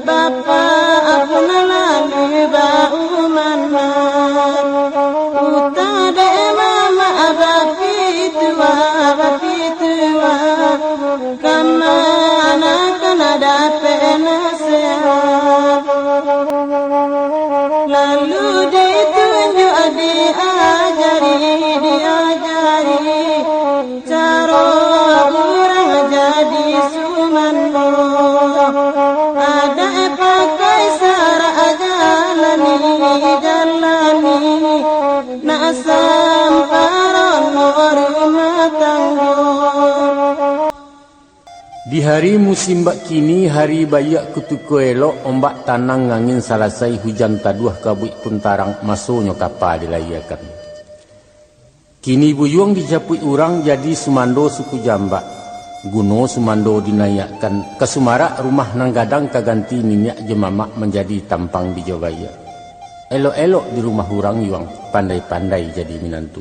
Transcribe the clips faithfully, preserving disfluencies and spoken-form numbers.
Bapak pun lalu baumanak, uta dek mamak bapitua, bapitua, kamanakan dapek nasehat. Lalu ditunjuk, diajari, diajari, caro urang jadi sumando. Adat pakai sarak jalani, jalani, nak samparono rumah tanggo. Di hari musim bak kini, hari baiak kutiko elok, ombak tanang, angin salasai, hujan taduah, kabuik pun tarang, masonyo kapa dilayiakan. Kini buyuang dijapuik urang, jadi sumando suku Jambak. Guno sumando dinaiakkan, ka sumarak rumah nan gadang, ka ganti niniak jo mamak, manjadi tampang bijo baiak. Elok-elok di rumah urang yuang, pandai-pandai jadi minantu.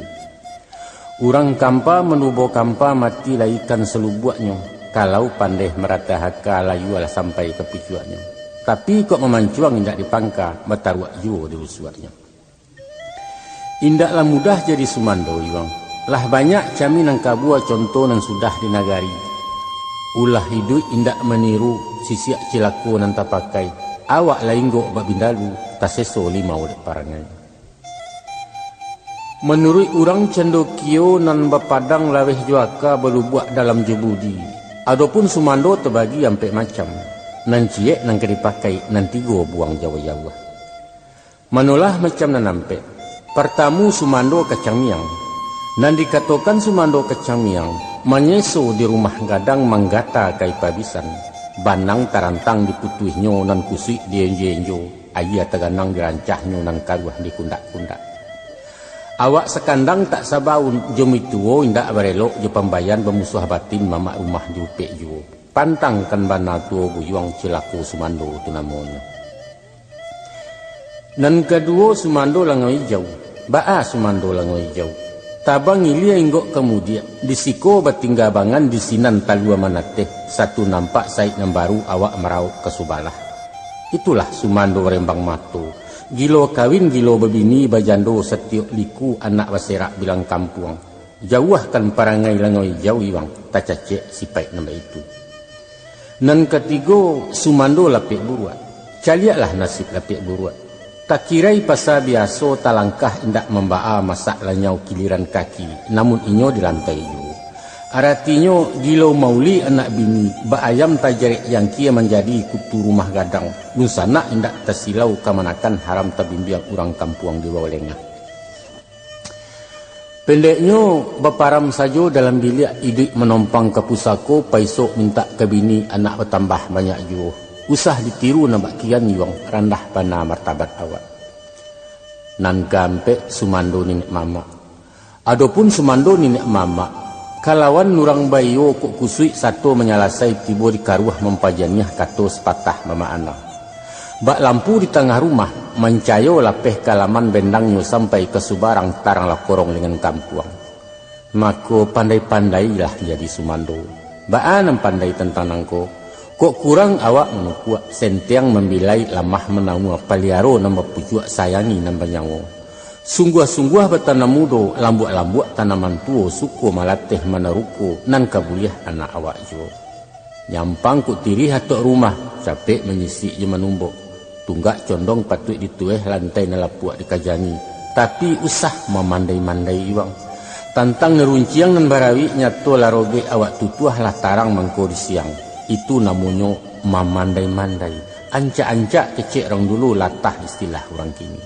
Urang kampa manubo kampa, mati lai ikan salubuaknyo, kalau pandai maratah aka, layualah sampai ka pucuaknyo. Tapi kok mamancuang indak dipangka, bataruak juo di rusuaknyo. Indaklah mudah jadi sumando yuang. Lah banyak kami nan kabua, conto nan sudah di nagari. Ulah iduik indak maniru, sisiak cilako nan tapakai. Awak lah inggok bak bindalu, taseso limau dek parangai. Manuruik urang candokio, nan bapadang laweh jo aka, balubuak dalam jo budi. Adopun sumando tabagi ampek macam. Nan ciek nan ka dipakai, nan tigo buang jauah-jauah. Manolah macam nan ampek. Partamu, sumando kacang miang. Nan dikatokan sumando kacang miang, manyeso di rumah gadang, manggata ka ipa bisan. Banang tarantang diputuihnyo, nan kusuik dienjo-enjo, aia taganang dirancahnyo, nan karuah dikundak-kundak. Awak sakandang tak sabaun, jo mituo indak barelok, jo pambayan bamusuah batin, mamak rumah diupek juo. Pantangkan bana tuo buyuang, cilako sumando tu namonyo. Nan kaduo, sumando langau ijau. Baa sumando langau ijau? Tabang ilia inggok ka mudiak, di siko batingga bangan, di sinan talua manateh, satu nampak saik nan baru, awak marauk ka subalah. Itulah sumando rembang mato. Gilo kawin, gilo babini, bajando satiok liku, anak baserak bilang kampuang. Jauahkan parangai langau ijau iwang, tacacek sipaik nan baitu. Nan katigo, sumando lapek buruak. Caliaklah nasib lapek buruak. Takirai pasa biaso, talangkah indak mambaa, masak lanyau kiliran kaki, namun inyo di lantai juo. Aratinyo, gilo mauli anak bini, bak ayam tajarek jangkia, manjadi kutu rumah gadang, dunsanak indak tasilau, kamanakan haram tabimbiang, urang kampuang di bawah lengah. Pendeknyo, baparam sajo dalam biliak, iduik manompang ka pusako, paisok mintak ka bini, anak batambah banyak juo. Usah ditiru nan bak kian iwang, randah bana martabat awak. Nan kaampek, sumando niniak mamak. Adopun sumando niniak mamak, kalawan urang baiyo kok kusuik sato manyalasai, tibo di karuah mampajaniah, kato sapatah bamaana. Bak lampu di tangah rumah, mancayo lapeh ka laman, bendangnyo sampai ka subarang, tarang lah korong dengan kampuang. Mako, pandai-pandailah jadi sumando. Baa nan pandai tantang nangko? Kok kurang awak manukuak, sentiang mambilai, lamah manaua, paliaro nan bapucuak, sayangi nan banyawo. Sungguah-sungguah batanam mudo, lambuak-lambuak tanaman tuo, suko malateh manaruko, nan ka buliah anak awak juo. Nyampang kok tirih atok rumah, capek manyisik jo manumbok. Tunggak condong patuik ditueh, lantai nan lapuak dikajangi. Tapi usah mamandai-mandai iwang. Tantang nan runciang nan barawik, nyato lah robek awak tutuah, lah tarang mangko di siang. Itu namonyo mamandai-mandai. Ancak-ancak kecek urang dulu, latah istilah urang kini.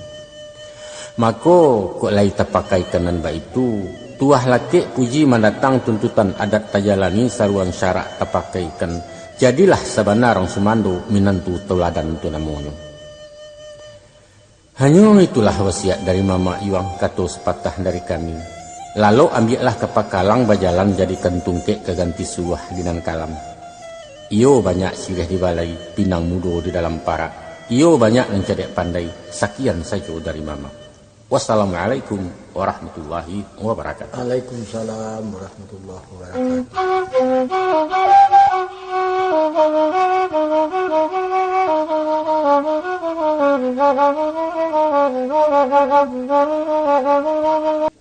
Mako, kok lai tapakaikan nan baitu, tuah lakek puji mandatang, tuntutan adat tajalani, saruan syarak tapakaikan, jadilah sabana urang sumando, minantu tauladan tu namonyo. Hanyo itulah wasiat dari mamak iwang, kato sapatah dari kami. Lalok ambiaklah ka pakalang, bajalan jadikan tungkek, ka ganti suluah di nan kalam. Iyo banyak siriah di balai, pinang mudo di dalam parak. Iyo banyak nan cadiak pandai. Sakian sajo dari mamak. Wassalamualaikum warahmatullahi wabarakatuh. Waalaikumsalam warahmatullahi wabarakatuh.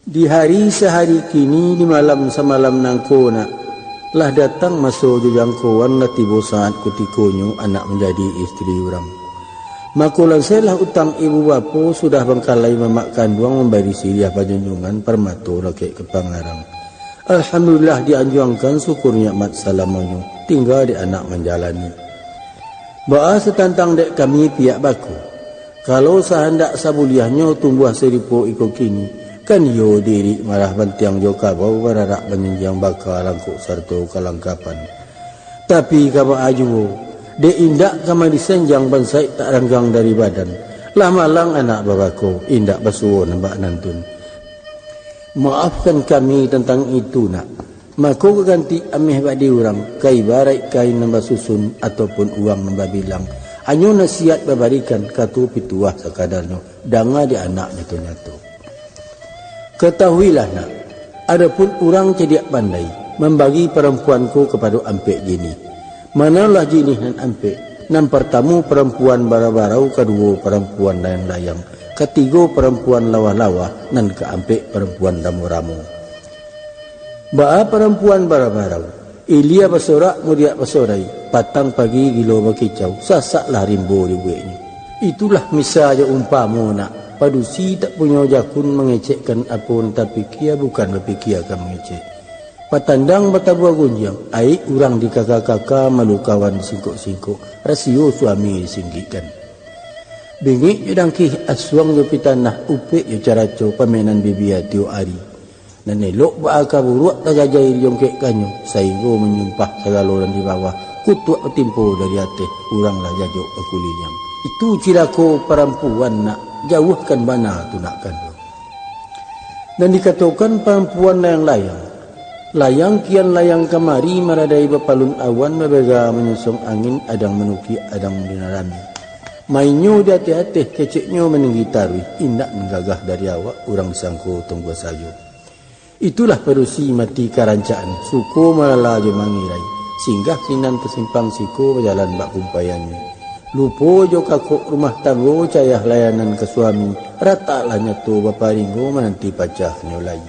Di hari sahari kini, di malam samalam nangko nak, lah datang maso jo jangkoan, lah tibo saat kutikonyo anak manjadi istri urang. Mako lansailah utang ibu bapo, sudah bangkalai mamak kanduang mambari siriah panjunjungan, parmato lakek ka pangarang. Alhamdulillah dianjuangkan, syukur nikmat salamonyo, tingga dek anak manjalani. Baa satantang dek kami pihak bako. Kalau sahandak sabuliahnyo tumbuah sarupo iko kini, kan iyo diri marah bantiang jo kabau, bararak manyanjiang baka langkok sarato kalangkapan. Tapi ka baa juo, dek indak ka madisanjang bansaik tak ranggang dari badan, lah malang anak babako, indak basuo nambak nantun. Maafkan kami tantang itu nak. Mako ka ganti ameh bak di urang, ka ibaraik kain nan basusun, ataupun uang nan babilang. Hanyo nasihat babarikan, kato pituah sakadarnyo, danga di anak nyato-nyato. Katahuilah nak, adopun urang cadiak pandai, mambagi parampuan ko kapado ampek jinih. Manolah jinih nan ampek? Nan partamo parampuan barau-barau, kaduo parampuan layang-layang, katigo parampuan lawah-lawah, nan kaampek parampuan ramo-ramo. Baa parampuan barau-barau? Ilia basorak, mudiak basorai, patang pagi gilo bakicau, sasaklah rimbo dibueknyo. Itulah misa jo umpamo nak, padusi tak punyo jakun, mangecekkan apo nan tapikia, bukan bapikia ka mangecek. Patandang batabua gunjiang, aik urang dikaka-kaka, malu kawan disingkok-singkok, rasio suami disinggikkan. Bingik jo dangkih, asuang jo pitanah, upek jo caraco, pamainan bibia tiok ari. Nan elok baa ka buruak, tagajai dijongkekkannyo, sainggo manyumpah sagalo nan di bawah, kutuak batimpo dari ateh, urang lah jajok bakuliliang. Itu cilako parampuan nak, jauahkan bana tu nak kanduang. Nan dikatokan parampuan layang-layang, layang kian layang kamari, maradai bapalun awan, babega manyosong angin, adang manukiak, adang dinarami. Mainnyo di ateh-ateh, keceknyo maninggi taruih, indak manggagah dari awak, urang disangko tunggu sajo. Itulah padusi mati karancaan, suko malala jo mangirai, singgah sinan tasimpang siko, bajalan bak kumpaiannyo. Lupo jo kakok rumah tanggo, cayah layanan ka suami, rataklah nyato baparinggo, mananti pacahnyo lai.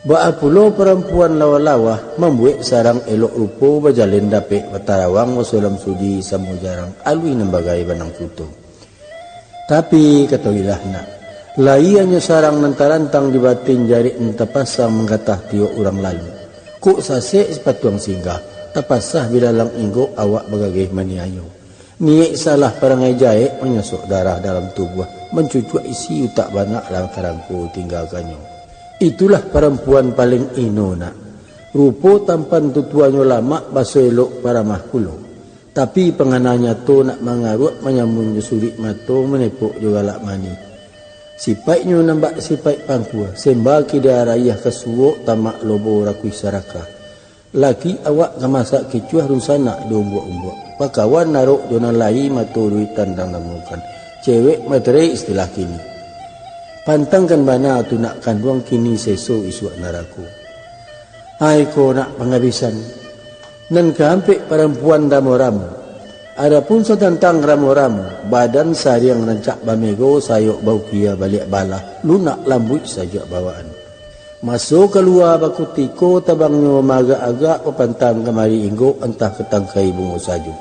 Baa pulo parampuan lawah-lawah, mambuek sarang elok rupo, bajalan dapek batarawang, basulam suji samo jarang, aluih nan bagai banang kuto. Tapi katoilah nak, lai hanyo sarang nan tarantang di batin, jarik nan tapasang manggatah tiok urang lalu. Kok sasek sipatuang singgah, tapasah bilalang inggok, awak bagageh maniayo. Niaik salah parangai jaek, manyasok darah dalam tubuah, mancucuak isi utak banak, lah tarangko tinggakanyo. Itulah parampuan paling ino nak. Rupo tampan tutuanyo lamak, baso elok paramah pulo. Tapi pangana nyato nak mangaruak, manyambun jo surik mato, manepok jo galak manih. Sipaiknyo nan bak sipaik pangkua, semba kida rayah ka suok, tamak lobo rakuih sarakah. Laki awak ka masak kicuah, dunsanak jo umbuak-umbuak. Pakawan narok jo nan lai, mato duitan dang namukan. Cewek materai istilah kini. Pantangkan bana tu nak kanduang, kini seso isuak narako. Ai ko nak pangabisan. Nan kaampek parampuan ramo-ramo. Adopun satantang ramo-ramo, badan sariang rancak bamego, sayok baukia baliak balah, lunak lambuik sajak bawaan. Maso kalua bakutiko, tabangnyo maagak-agak, bapantang kamari inggok, antah ka tangkai bungo sajo.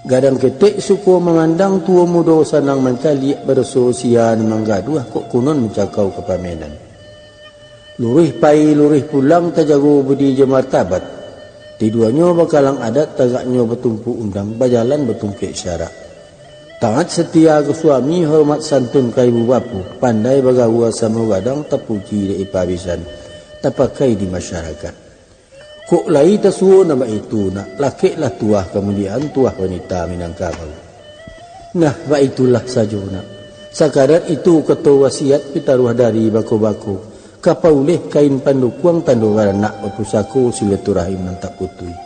Gadang ketek suko mamandang, tuo mudo sanang mancaliak, baraso sia nan manggaduah, kok kunon mancakau ka pamenan. Luruih pai, luruih pulang, tajago budi jo martabat. Tiduanyo bakalang adat, tagaknyo batumpu undang, bajalan batungkek syarak. Taat satia ka suami, hormat santun ka ibu bapo, pandai bagaua samo gadang, tapuji dek ipa bisan, tapakai di masyarakat. Kok lai tasuo nan baitu nak, lakeklah tuah kamudiaan, tuah wanita Minangkabau. Nah, baitulah sajo nak. Sakadar itu kato wasiat, pitaruah dari bako-bako, ka pauleh kain pandukuang, tando baranak bapusako, silaturahim nan tak putuih.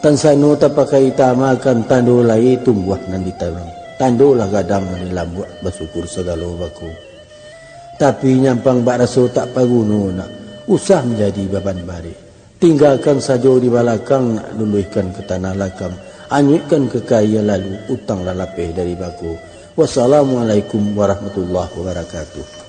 Tansano tapakai taamakan, tando lai tumbuah nan ditanam, tandolah gadang nan dilambuak, basyukur sagalo bako. Tapi nyampang bak raso tak paguno nak, usah manjadi baban barek. Tinggakan sajo di balakang nak, luluihkan ka tanah lakang, anyuikkan ka kaia lalu, utang lah lapeh dari bako. Wassalamualaikum warahmatullahi wabarakatuh.